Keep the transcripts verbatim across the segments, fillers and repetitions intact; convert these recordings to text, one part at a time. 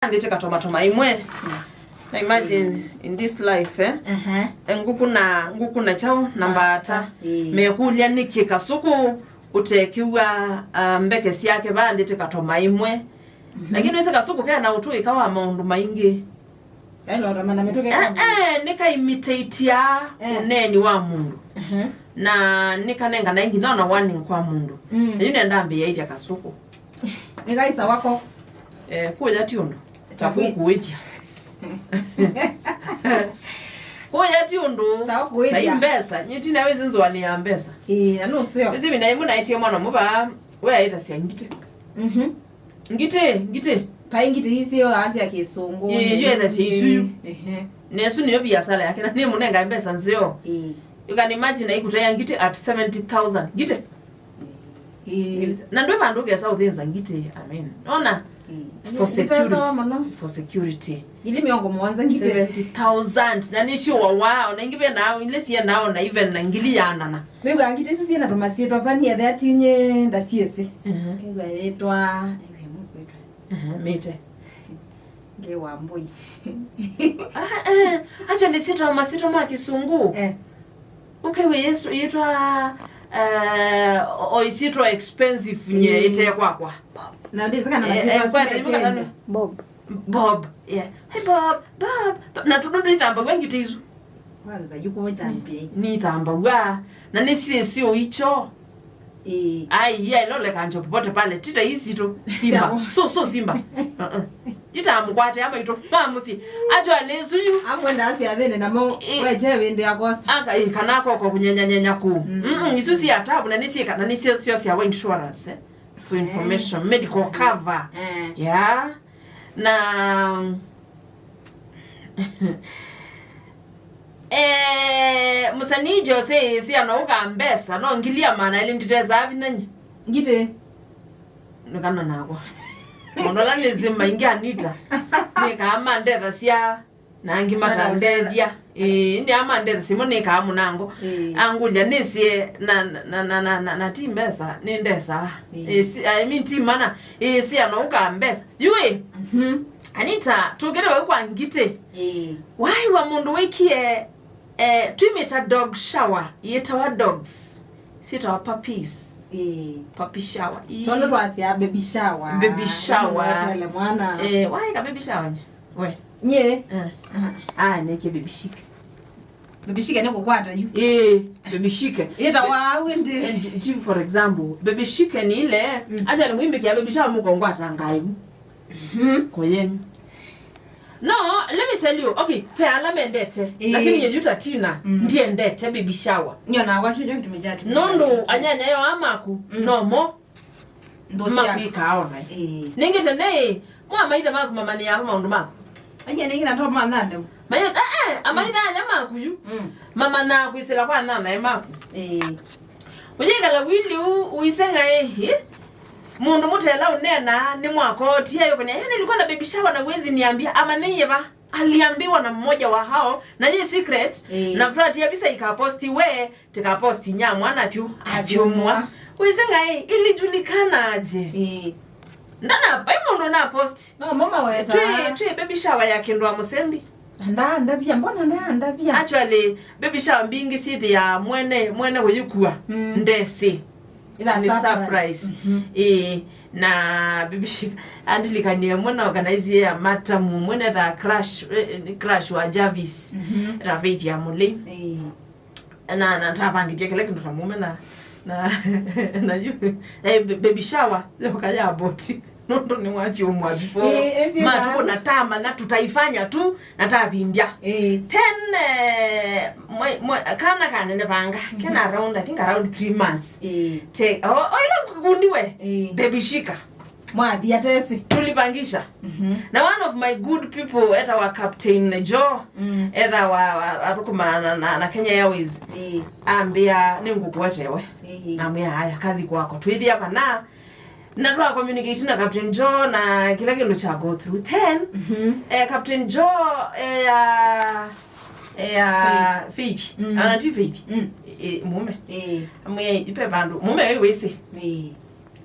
Ambĩte katomatoma imwe. Na imagine in this life, eh? Ehe. Eh, ngũkũ na, ngũkũ na kyaũ na mbaata. Ĩĩ. Mekũlya nĩkĩ Kasuku ũtekĩw'a, ah, mbeke syake vaandĩte katoma imwe. Mhm. Lakini wĩsĩ Kasuku kena ũtũĩka wa maũndũ maingĩ. Kailotama na mĩtũkĩ. Eh, eh, nĩkaimitatia, eh, ũneeni wa mũndũ. Ehe. Na nĩkanengana nginya ona warning kwa mũndũ. Mm. Na yu nenda mbĩaithya Kasuku. Nĩkaisa wako. Eh, kũya ti ũndũ. Ta kũkũĩthya. Kũya ti ũndũ. Ta ũkũĩthya. Ta i mbesa. Nyie ti nawĩsĩ nzũanĩ ya mbesa. Ĩĩ, na nũseo. Ĩsĩ vinda ĩmwe naĩtie mwana mũva, we aĩthasya ngitĩ. Mhm. Ngitĩ, ngitĩ. Pai ngitĩ isi yo asya kĩsũngũ. Ĩĩ, yo ethasya isu yu. Ehe. Na ĩsu nĩyo biasala yake, na nĩmũnengae mbesa nzeo. Ĩĩ. You can imagine aikũtaĩa ngitĩ at seventy thousand. Ngitĩ. Ĩĩ. Na ndwĩ vandũ ũkesa ũthĩnza ngitĩ, I mean. Ona? Ĩĩ. For security. For security. Ngili mĩongo mũonza ngitĩ. Seventy thousand. Na nĩsyo wa, wa, ona ingĩ ve nao, ile sie nao na even na ngili ya nana. Wĩw'a ngitĩ isu syĩna tũmasyĩtwa vani ethe atinye ndasyĩsĩ. Mhm. Kĩw'a yĩtwa, ĩw'a mũkwĩtwa. Mhm, mĩte. Nge wa mbũi. Ah, eh, actually, syĩtwa masyĩtwa ma kĩsũngũ. Eh. Ũkew'a Yesu yĩtwa, eh, o, o isyĩtwa expensive nye, mm, ĩte kwakwa. Na ndĩsĩ kana, eh, masyĩtwa eh, asu kwa nĩ mekende. Bob. Bob, yeah. Hey, Bob, Bob, Bob. Na tũndũ nĩthambaw'a ngitĩ isu. Kwanza, yu kũĩthambia. Nĩthambaw'a. Na nĩsyĩsĩ ũicho. Ĩĩ. Ai, iya iloleka njo popote pale. Tita hii sito. Simba. Sawa. So, so simba. Uh-uh. Tita amkwate ama ito. Ma musi. Acho alezu yu. Amwenda asi athene na mo. Ĩĩ. Weche wende akosa. Aka, ĩĩ, kana koko kunyenya nyenya ku. Mm. Mm, isu si atabu na nisi kana nisi sio sia wa insurance, eh. For information, eh, medical cover. Eh. Yeah. Na, eh, mũsanii Jose ĩsĩ anauka mbesa, no ngili ya maana elĩ nditesaa vinya nye. Ngitĩ. Nĩkana nakwa. Maũndũ ala nĩsĩ maingĩ Anita. Nĩkaa mandethasya, na angĩ matandethya. Ĩĩ, nĩ amandethasya, imwe nĩkaa mũnango. Ĩĩ. Angũlya nĩsĩ na, na, na ti mbesa, nĩ ndesa. Ĩĩ. Ĩĩ, si, I mean, ti mana. Ĩĩ, si anauka mbesa. Yui, mhm, Anita, tũkĩte vau kwa ngitĩ. Ĩĩ. Waiwa mũndũ wĩkie, eh, twimĩta dog shower, yĩtawa dogs. Syĩtawa puppies. Ĩĩ. Puppy shower. Ĩĩ. Tondũ twasya baby shower. Baby shower. Nĩmwetele mwana. Eh, waika baby shower nye? We. Nye? Eh. Ah. Ah, neke baby chic. Baby chic nĩ kũkwata yu. Eh, baby chic. Ĩtawa au ĩndĩ. And, and for example, baby chic nĩ ile, mm, hata nĩ mwimbĩkia baby shower mũkongwata ngaimu. Mhm. Kwa yenyu. No, let me tell you. Okay, pe ala mendete. Eh. Lakini yenyu tatina, mm, ndiendete baby shower. Nyo na watu ndio tumeja tu. Nondo anyanya yo amaku, mm, no mo. Makwĩkaa ona. Eh. Ningĩ tene, mwa maithe maku mamanyĩaa maũndũ maku. Anya ningĩ na ndo manande. Maithe, eh, eh, amaithe aya maku yu. Mm. Mamanyaa kwĩsĩla kwa nanae maku. Eh. Ũyĩkala wili u, uiseng'a ĩhĩ. Mũndũ mũtela ũnena nĩ mwakotia yũkũnĩa. Yaani nilikuwa na baby shower na huwezi niambia. Amanyĩie va? Aliambiwa na mmoja wa hao, na yĩ secret, eh, na twatia visa ikapostiwe, tikaposti nya mwana tyu, akyumwa. Akyumwa. Wĩsĩ ng'ai, ilijulikana aje? Eh. Ndana, vai mũndũ na post. No, mama weta. Twĩ, twĩ baby shower ya kĩndũ wa mũsembi. Nda, ndavya, mbona nda, ndavya? Actually, baby shower mbingĩ syĩthĩaa mwene, mwene kũyĩkua. Mm. Ndesĩ. Ila nĩ surprise. Surprise. Mhm. Ĩĩ, na baby chic, andilikanie mwana organize ya matamu, mwene tha crush, eh, eh, crush wa Jarvis. Mhm. Ta Faith ya Mulei. Ĩĩ. Na, na tapangithia kila kindu ta mume na, na, na yu, eh, ba-, baby shower, yoka ya boti. Nũndũ nĩwathiũmwa before. Ĩĩ, ĩsĩ matukũ na tamanya tũtaifanya tu na tavindya. Ĩĩ. Then, eh, mwe-, mwe-, kana kanene vanga, mhm, kena around, I think around three months. Ĩĩ. Te, o, o ila kundi we, ĩĩ, baby shika. Mwathi atesi. Tulipangisha. Mhm. Na one of my good people, etawa Captain Joe, mm, etha wa, wa, athũkũmaa na, na, na Kenya Airways. Ĩĩ. Ambĩa, "Nĩngũkũetewe." Ĩĩ. Namwĩa, "Haya, kazi kwako." Twĩthĩa vana, na twa communicate na Captain Joe na kila kindu kya go through. Then, mhm, eh, Captain Joe, eh, ya, eh, ya Faith. Faith. Mm. Ana ti Faith. Mm. Eh, mume. Eh. Amwe ipe bandu. Mume wewe wese. Eh.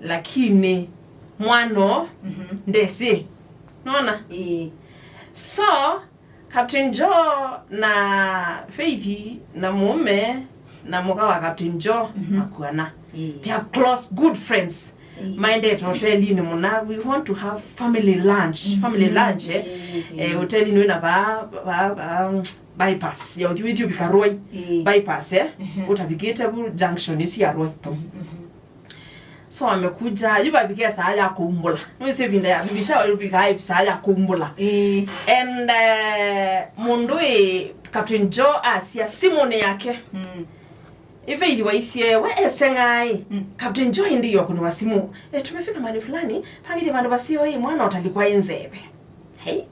Lakini mwano, mhm, ndesi. Nona? Ĩĩ. So, Captain Joe na Faith na mũũme na mũka wa Captain Joe, mhm, makuana. Ĩĩ. They are close, good friends. Ĩĩ. Maendete hotelinĩ mũna. We want to have family lunch. Mhm. Family lunch, eh. Ĩĩ, ĩĩ. Eh, hotelinĩ wĩna va, va, va, um, bypass ya ũthiũ, ũthiũ vika Rwai. Ĩĩ. Bypass, eh. Mhm. Ũtavikĩte vu junction isu ya Rwai. Mhm, mhm. So amekuja, yu vavike saa ya kumbula. Mwisi vinda ya bibi shower yuvika saa ya kumbula. Ĩĩ. And, eh, mũndũ ĩ Captain Joe asia simũnĩ yake. Mm. Ĩ Faith waisie, we eseng'ai. Mm. Captain Joe ĩndĩ yokũnĩwa simũ. Eh, tumefika mahali fulani, pangĩte vandũ vasio ĩ, mwana ũtalikwa ĩ nzeve. Hey.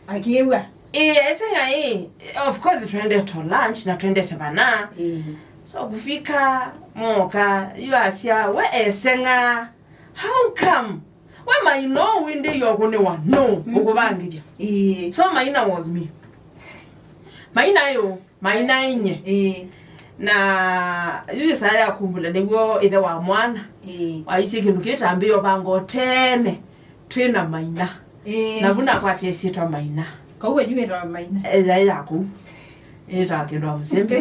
Akĩw'a. Ĩĩ, eseng'ai. Of course, twendete lunch na twendete vana. Ĩĩ. So kufika moka, yu asia, we eseng'a. How come? We maina ũũ ĩndĩ yokũnĩwa? No, mm, ũkũvangĩthya. Ĩĩ. So maina was me. Maina yo, maina inye. Ĩĩ. Na yu saa ya kumbula nĩw'o ithe wa mwana. Ĩĩ. Waisye kĩndũ kĩtambĩo vango tene, twĩ na maina. Ĩĩ. Na vu nakwatie syĩtwa maina. Kau wenyu wĩtawa maina? Ĩya ya kũu. Ĩtawa kĩndũ wa mũsembe.